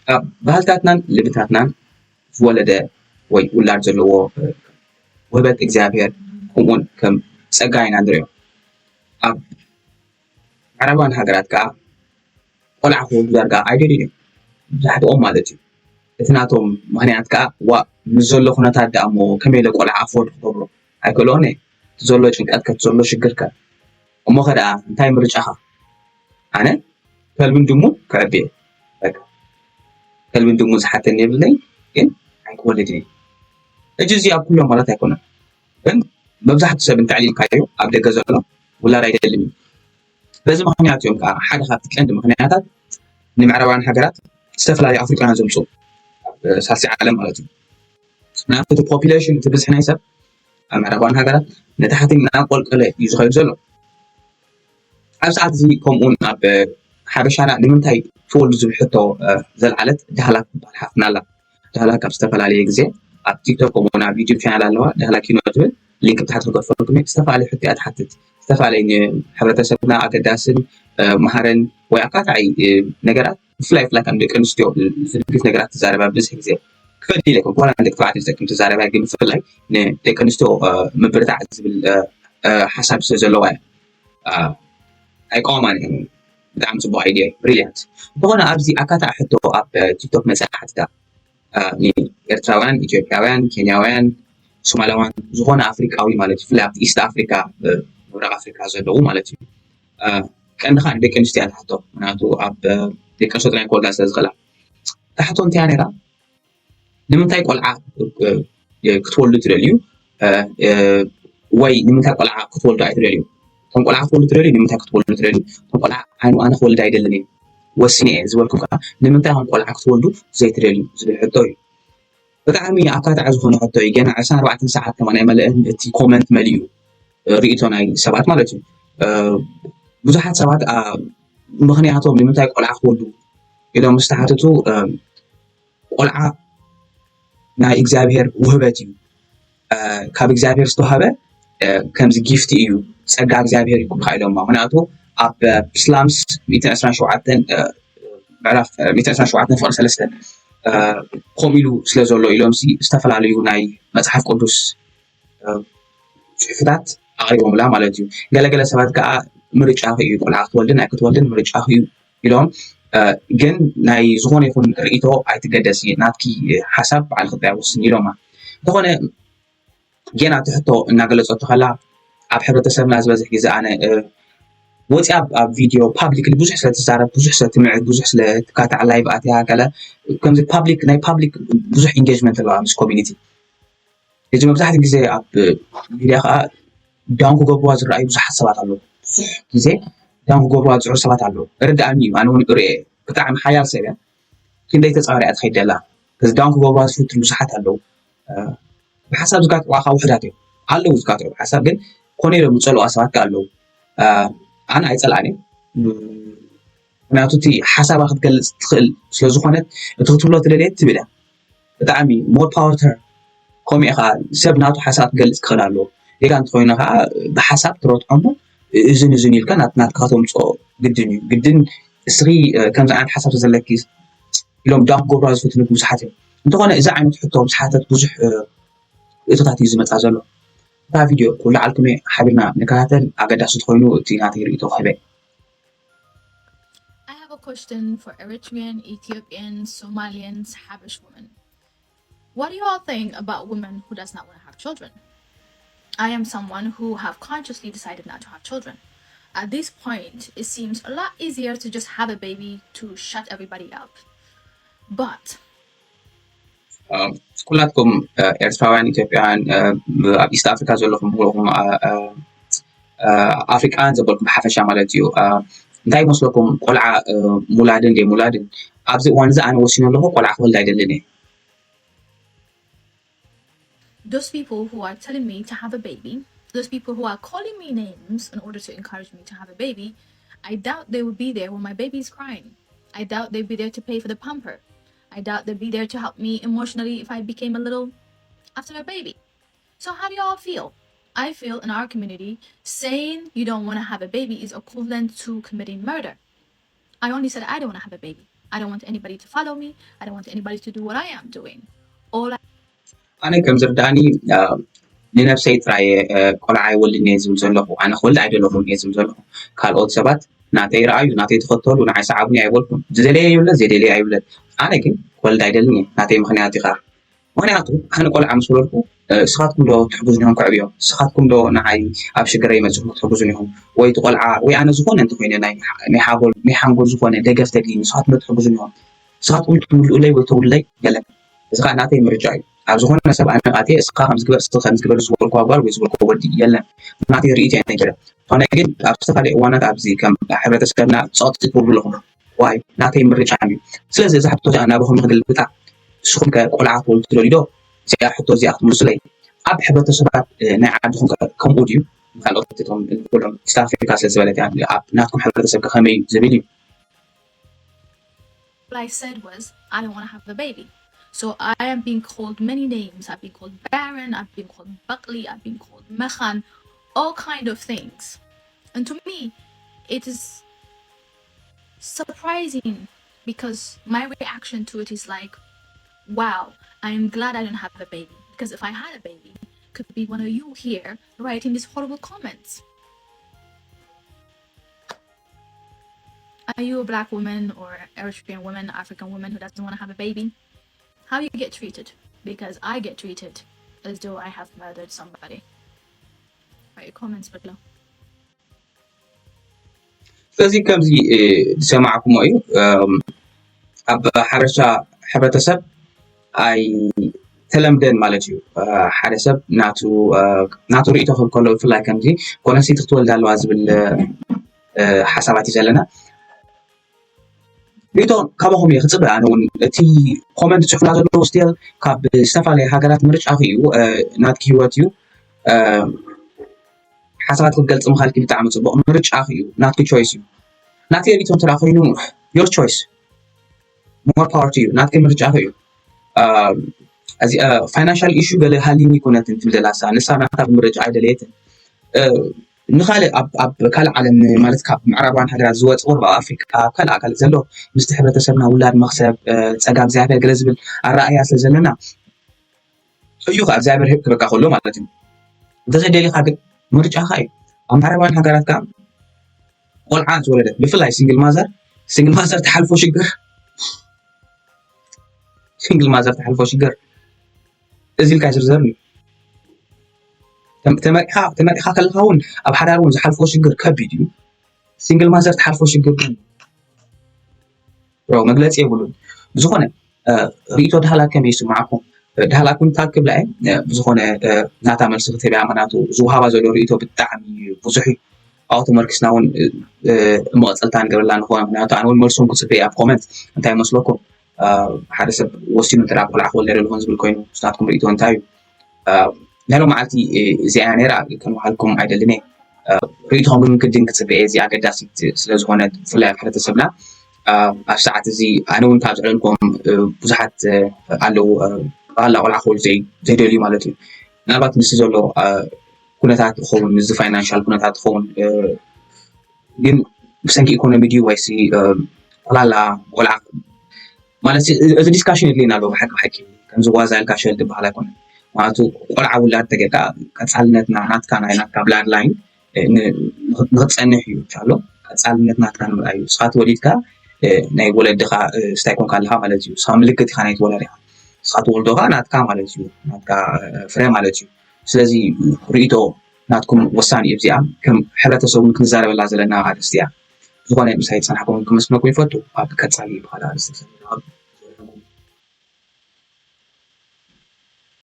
ኣብ ባህልታትናን ልምድታትናን ዝወለደ ወይ ውላድ ዘለዎ ውህበት እግዚኣብሔር ከምኡውን ከም ጸጋ ኢና ንሪኦ። ኣብ ምዕራባውያን ሃገራት ከዓ ቆልዓ ክወልዱ ዳርጋ ኣይደልዩን እዮም፣ መብዛሕትኦም ማለት እዩ። እቲ ናቶም ምኽንያት ከዓ ዋ ምስ ዘሎ ኩነታት ደኣ እሞ ከመይ ኢለ ቆልዓ ኣፎርድ ክገብሮ ኣይክእልኦን እየ። እቲ ዘሎ ጭንቀት ከ እቲ ዘሎ ሽግር ከ እሞ ከ ደኣ እንታይ ምርጫኻ? ኣነ ከልብን ድሙ ክዕብየ በቃ ከልብን ድሙ ዝሓተኒ የብለይ ግን ኣይክወልድን እየ። እጅ እዚ ኣብ ኩሎም ማለት ኣይኮነን ግን መብዛሕትኡ ሰብ እንተዕሊልካዮ ኣብ ደገ ዘሎ ውላድ ኣይደልን እዩ። በዚ ምክንያት እዮም ከዓ ሓደ ካብቲ ቀንዲ ምክንያታት ንምዕራባውያን ሃገራት ዝተፈላለዩ ኣፍሪቃውያን ዘምፅኡ ሳልሲ ዓለም ማለት እዩ። ምክንያቱ እቲ ፖፑሌሽን እቲ ብዝሒ ናይ ሰብ ኣብ ምዕራባውያን ሃገራት ንታሕቲ እናቆልቀለ እዩ ዝኸይድ ዘሎ። ኣብ ሰዓት እዚ ከምኡውን ኣብ ሓበሻና ንምንታይ ትወልዱ ዝብል ሕቶ ዘልዓለት ዳህላክ ትበሃል ሓፍትና ኣላ። ዳህላክ ኣብ ዝተፈላለየ ግዜ ኣብ ቲክቶክ ከምኡውን ኣብ ዩቱብ ቻናል ኣለዋ። ዳህላክ ኪኖ ትብል ሊንክ ብታሕቲ ክገድፈኩም እየ። ዝተፈላለዩ ሕቶ እያ ትሓትት። ዝተፈላለዩ ንሕብረተሰብና ኣገዳስን መሃረን ወይ ኣካታዒ ነገራት ብፍላይ ብፍላይ ከም ደቂ ኣንስትዮ ዝድግፍ ነገራት ትዛረባ ብዙሕ ግዜ ክፈሊ ኢለኩም። ኮላ ንደቂ ተባዕትዮ ዝጠቅም ትዛረባ ግን ብፍላይ ንደቂ ኣንስትዮ ምብርታዕ ዝብል ሓሳብ ስለ ዘለዋ እያ። ኣይቃወማን እየ። ብጣዕሚ ፅቡቅ ኣይድያ ብሪልያንት። እንተኾነ ኣብዚ ኣካታዕ ሕቶ ኣብ ቲክቶክ መፅኣ ሓቲታ ንኤርትራውያን፣ ኢትዮጵያውያን፣ ኬንያውያን፣ ሶማላውያን ዝኾነ ኣፍሪቃዊ ማለት እዩ። ብፍላይ ኣብቲ ኢስት ኣፍሪካ ምብራቅ ኣፍሪካ ዘለዉ ማለት እዩ። ቀንዲ ከዓ ንደቂ ኣንስትዮ እያ ትሓቶ። ምክንያቱ ኣብ ደቂ ኣንስትዮ ጥራይ ክወልዳ ስለ ዝኽእላ። እታ ሕቶ እንታይ እያ ነይራ? ንምንታይ ቆልዓ ክትወልዱ ትደልዩ ወይ ንምንታይ ቆልዓ ክትወልዱ ኣይትደልዩ? እቶም ቆልዓ ክትወልዱ ትደልዩ ንምንታይ ክትወልዱ ትደልዩ? እቶም ቆልዓ ዓይኑ ኣነ ክወልድ ኣይደልን እየ ወሲነ እየ ዝበልኩም ከዓ ንምንታይ ከም ቆልዓ ክትወልዱ ዘይትደልዩ ዝብል ሕቶ እዩ። ብጣዕሚ ኣካታዒ ዝኾነ ሕቶ እዩ። ገና ዕስራን ኣርባዕተን ሰዓት ከማን ኣይመለአን እቲ ኮመንት መሊኡ ርእይቶ ናይ ሰባት ማለት እዩ። ብዙሓት ሰባት ምኽንያቶም ንምንታይ ቆልዓ ክትወልዱ ኢሎም ምስ ተሓተቱ ቆልዓ ናይ እግዚኣብሔር ውህበት እዩ። ካብ እግዚኣብሔር ዝተዋሃበ ከምዚ ጊፍት እዩ፣ ጸጋ እግዚኣብሔር እዩ ክብልካ ኢሎማ። ምክንያቱ ኣብ ፕስላምስ ሚእትን ዕስራን ሸውዓተን ምዕራፍ ሚእትን ዕስራን ሸውዓተን ፍቕሪ ሰለስተ ከምኡ ኢሉ ስለ ዘሎ ኢሎም ዝተፈላለዩ ናይ መጽሓፍ ቅዱስ ጽሑፍታት ኣቕሪቦምላ ማለት እዩ። ገለገለ ሰባት ከዓ ምርጫኺ እዩ፣ ቆልዓ ክትወልድን ኣይክትወልድን ምርጫኺ እዩ ኢሎም ግን ናይ ዝኾነ ይኹን ርእይቶ ኣይትገደሲ፣ ናትኪ ሓሳብ ባዕልኺ ጥራይ ወስኒ ኢሎማ። እንተኾነ ጌና እቲ ሕቶ እናገለፀቶ ከላ ኣብ ሕብረተሰብና ዝበዝሕ ግዜ ኣነ ወፂኣ ኣብ ቪድዮ ፓብሊክሊ ብዙሕ ስለ ትዛረብ፣ ብዙሕ ስለ ትምዕድ፣ ብዙሕ ስለ ትካታዕ፣ ላይቭ ኣትያ ገለ ከምዚ ፓብሊክ ናይ ፓብሊክ ብዙሕ ኢንጌጅመንት ኣለዋ ምስ ኮሚኒቲ። እዚ መብዛሕትኡ ግዜ ኣብ ሚድያ ከዓ ዳውን ክገብርዋ ዝረኣዩ ብዙሓት ሰባት ኣለዉ። ብዙሕ ግዜ ዳውን ክገብርዋ ዝፅዕሩ ሰባት ኣለዉ። ርድኣኒ እዩ፣ ኣነ እውን እሪኦ እየ። ብጣዕሚ ሓያል ሰብ እያ። ክንደይ ተፃሪያ ትኸይድ ደላ። እዚ ዳውን ክገብርዋ ዝፍትኑ ብዙሓት ኣለዉ። ብሓሳብ ዝጋትዋ ከዓ ውሕዳት እዮም ኣለዉ። ዝጋትዑ ብሓሳብ ግን ኮነ ኢሎም ዝፀልዋ ሰባት ከዓ ኣለዉ። ኣነ ኣይፀልኣን እየ። ምክንያቱ እቲ ሓሳባ ክትገልፅ ትኽእል ስለዝኾነት እቲ ክትብሎ ትደልየ ትብል እያ። ብጣዕሚ more power to her። ከምኡ ከዓ ሰብ ናቱ ሓሳብ ክገልፅ ክኽእል ኣለዎ። ጌጋ እንተኮይኑ ከዓ ብሓሳብ ትረትዖ እሞ እዝን እዝን ኢልካ ናት ናትካ ከተምፅኦ ግድን እዩ። ግድን እስኺ ከምዚ ዓይነት ሓሳብ ተዘለኪ ኢሎም ዳም ክገብሩዋ ዝፍትኑ ብዙሓት እዮም። እንተኾነ እዚ ዓይነት ሕቶ ምስ ሓተት ብዙሕ ርእቶታት እዩ ዝመፃ ዘሎ። እታ ቪድዮ ኩሉ ዓልኩም ሓቢርና ንከታተል ኣገዳሲ ተኮይኑ እቲ ናተይ ርእቶ ክህበ። I have a question for Eritrean, Ethiopian, Somalian, Habash women. What do you all think about women who does not want to have children? I am someone who have consciously decided not to have children. At this point, it seems a lot easier to just have a baby to shut everybody up. But ኩላትኩም ኤርትራውያን፣ ኢትዮጵያውያን፣ ኣብ ኢስት ኣፍሪካ ዘለኹም፣ ኣፍሪቃውያን ዘበልኩም ብሓፈሻ ማለት እዩ፣ እንታይ ይመስለኩም? ቆልዓ ሙላድን ደይ ሙላድን ኣብዚ እዋን እዚ ኣነ ወሲነ ኣለኹ፣ ቆልዓ ክወልድ ኣይደልን እየ። Those people who are telling me to have a baby, those people who are calling me names in order to encourage me to have a baby, I doubt they will be there when my baby is crying. I doubt they'll be there to pay for the pamper. I doubt they'll be there to help me emotionally if I became a little after a baby. So how do y'all feel? I feel in our community, saying you don't want to have a baby is equivalent to committing murder. I only said I don't want to have a baby. I don't want anybody to follow me. I don't want anybody to do what I am doing. All I ኣነ ከም ዝርዳእኒ ንነብሰይ ጥራይ ቆልዓ ኣይወልድን እየ ዝብል ዘለኹ። ኣነ ክወልድ ኣይደለኹን እየ ዝብል ዘለኹ። ካልኦት ሰባት ናተይ ረኣዩ፣ ናተይ ተኸተሉ፣ ንዓይ ሰዓቡኒ ኣይበልኩን። ዝደለየ ይውለድ፣ ዘይደለየ ኣይውለድ። ኣነ ግን ክወልድ ኣይደልን እየ። ናተይ ምኽንያት እዩ ከዓ። ምኽንያቱ ኣነ ቆልዓ ምስ ወለድኩ ንስኻትኩም ዶ ትሕግዙኒ ኢኹም ከዕብዮ? ንስኻትኩም ዶ ንዓይ ኣብ ሽግረይ መፂኹም ክትሕግዙኒ ኢኹም? ወይ እቲ ቆልዓ ወይ ኣነ ዝኾነ እንተኮይነ ናይ ናይ ሓጎል ናይ ሓንጎል ዝኾነ ደገፍ ተድልይኒ ንስኻትኩም ዶ ትሕግዙኒ ኢኹም? ንስኻትኩም ትምልኡለይ ወይ ተውልለይ የለን። እዚ ከዓ ናተይ ምርጫ እዩ። ኣብ ዝኾነ ሰብ ኣነቃትየ እስኻ ከምዚ ግበር እስኺ ከምዚ ግበር ዝበልኩዋ ጓል ወይ ዝበልኩዎ ወዲ የለን። ናተይ ርእይቶ እየ ነጊረ። ዝኾነ ግን ኣብ ዝተፈላለዩ እዋናት ኣብዚ ከም ሕብረተሰብና ፀቕጢ ትብሉ ኣለኹም። ዋይ ናተይ ምርጫ እዩ። ስለዚ እዛ ሕቶ እዚኣ ናባኹም ንክገልብጣ ንስኹም ከ ቆልዓ ክትወልዱ ትደልዩ ዶ? እዚኣ ሕቶ እዚኣ ክትምልሱለይ። ኣብ ሕብረተሰባት ናይ ዓድኹም ከ ከምኡ ድዩ? ካልኦት እቶም ኩሎም ኢስት ኣፍሪካ ስለ ዝበለት እያ። ኣብ ናትኩም ሕብረተሰብ ከ ከመይ እዩ ዝብል እዩ። All I said was, I don't want to have a baby. So I am being called many names. I've been called barren. I've been called bakli. I've been called mekhan. All kind of things. And to me, it is surprising because my reaction to it is like, wow, I am glad I don't have a baby. Because if I had a baby, could be one of you here writing these horrible comments. Are you a black woman or Eritrean woman, African woman who doesn't want to have a baby? How you get treated? Because I get treated as though I have murdered somebody. Write your comments below. ስለዚ ከምዚ ዝሰማዕኩሞ እዩ። ኣብ ሓበሻ ሕብረተሰብ ኣይተለምደን ማለት እዩ። ሓደ ሰብ ናቱ ናቱ ርእይቶ ክህብ ከሎ ብፍላይ ከምዚ ጓል ኣንስተይቲ ክትወልድ ኣለዋ ዝብል ሓሳባት እዩ ዘለና። ርእይቶ ካባኹም እየ ክፅበ። ኣነ እውን እቲ ኮመንት ፅሑፍና ዘለዎ ስቲል ካብ ዝተፈላለዩ ሃገራት ምርጫኺ እዩ፣ ናትኪ ህይወት እዩ። ሓሳባት ክትገልፂ ምኻልኪ ብጣዕሚ ፅቡቕ፣ ምርጫኺ እዩ፣ ናትኪ ቾይስ እዩ። ናተይ ርእይቶ እንተ ኮይኑ your choice፣ more power to you፣ ናትኪ ምርጫኺ እዩ። እዚ ፋይናንሻል ኢሹ ገለ ሃልይኒ ይኮነትን ትብል ዘላ ንሳ፣ ንሳ ናታ ብምርጫ ኣይደለየትን። ንካልእ ኣብ ኣብ ካልእ ዓለም ማለት ካብ ምዕራባውያን ሃገራት ዝወፀ ቁሩብ ኣብ ኣፍሪካ ኣብ ካልእ ካልእ ዘሎ ምስቲ ሕብረተሰብና ውላድ መክሰብ ፀጋ እግዚኣብሔር ገለ ዝብል ኣረኣእያ ስለ ዘለና እዩ ከዓ እግዚኣብሔር ክበካ ከሎ ማለት እዩ። እንተዘይደሊካ ግን ምርጫካ እዩ። ኣብ ምዕራባውያን ሃገራት ከዓ ቆልዓ ዝወለደት ብፍላይ ሲንግል ማዘር ሲንግል ማዘር ትሓልፎ ሽግር ሲንግል ማዘር ትሓልፎ ሽግር እዚ ኢልካ ይዝርዘር እዩ። ተመሪኻ ተመሪኻ ከለኻ እውን ኣብ ሓዳር እውን ዝሓልፎ ሽግር ከቢድ እዩ። ሲንግል ማዘር ትሓልፎ ሽግር ግን ብሮ መግለፂ የብሉን። ብዝኾነ ርእይቶ ዳህላክ ከመይ ይስማዓኩም? ዳህላክ እውን ታክ ክብላ እየ። ብዝኾነ ናታ መልሲ ክትህብ እያ፣ ምክንያቱ ዝወሃባ ዘሎ ርእይቶ ብጣዕሚ ብዙሕ እዩ። ኣብኡ ተመርኪስና እውን መቐፀልታ ንገብረላ ንኾን፣ ምክንያቱ ኣነ እውን መልሶም ክፅበ እየ ኣብ ኮመንት እንታይ ይመስለኩም? ሓደ ሰብ ወሲኑ እንተ ቆልዓ ክወልድ ኣለኹን ዝብል ኮይኑ ንስኻትኩም ርእይቶ እንታይ እዩ? ናይ ሎም መዓልቲ እዚኣ ነራ ክንውሃልኩም ኣይደልን እየ። ርእይቶኹም ግን ግድን ክፅበ እየ፣ እዚ ኣገዳሲት ስለ ዝኾነ ብፍላይ ኣብ ሕብረተሰብና ኣብ ሰዓት እዚ ኣነ እውን ካብ ዝዕለልኩም ብዙሓት ኣለዉ ባህላ ቆልዓ ክወልዱ ዘይደልዩ ማለት እዩ። ምናልባት ምስ ዘሎ ኩነታት ይኸውን ምስዚ ፋይናንሻል ኩነታት ይኸውን ግን ብሰንኪ ኢኮኖሚ ድዩ ወይሲ ቆላላ ቆልዓ ማለት እዚ ዲስካሽን የድልየና ኣለዎ። ብሓቂ ብሓቂ ከምዚ ዋዛ ኢልካ ሸል ዝበሃል ኣይኮነን። ማለቱ ቆልዓ ውላድ ተገዳ ቀፃልነትና ናትካ ናይ ናትካ ብላድ ላይን ንክትፀንሕ እዩ ቻሎ ቀፃልነት ናትካ ንምርኣዩ ንስኻ ተወሊድካ ናይ ወለድኻ ስታይ ኮንካ ኣለኻ ማለት እዩ። ንስኻ ምልክት ኢኻ ናይ ተወላዲኻ ንስኻ ተወልዶ ከዓ ናትካ ማለት እዩ ናትካ ፍረ ማለት እዩ። ስለዚ ርእይቶ ናትኩም ወሳኒ እዩ። እዚኣ ከም ሕብረተሰብ እውን ክንዛረበላ ዘለና ኣርእስቲ እያ። ዝኾነ ምሳይ ዝፀናሕኩም ክመስለኩም ይፈቱ። ኣብ ቀፃሊ ብካልእ ኣርእስቲ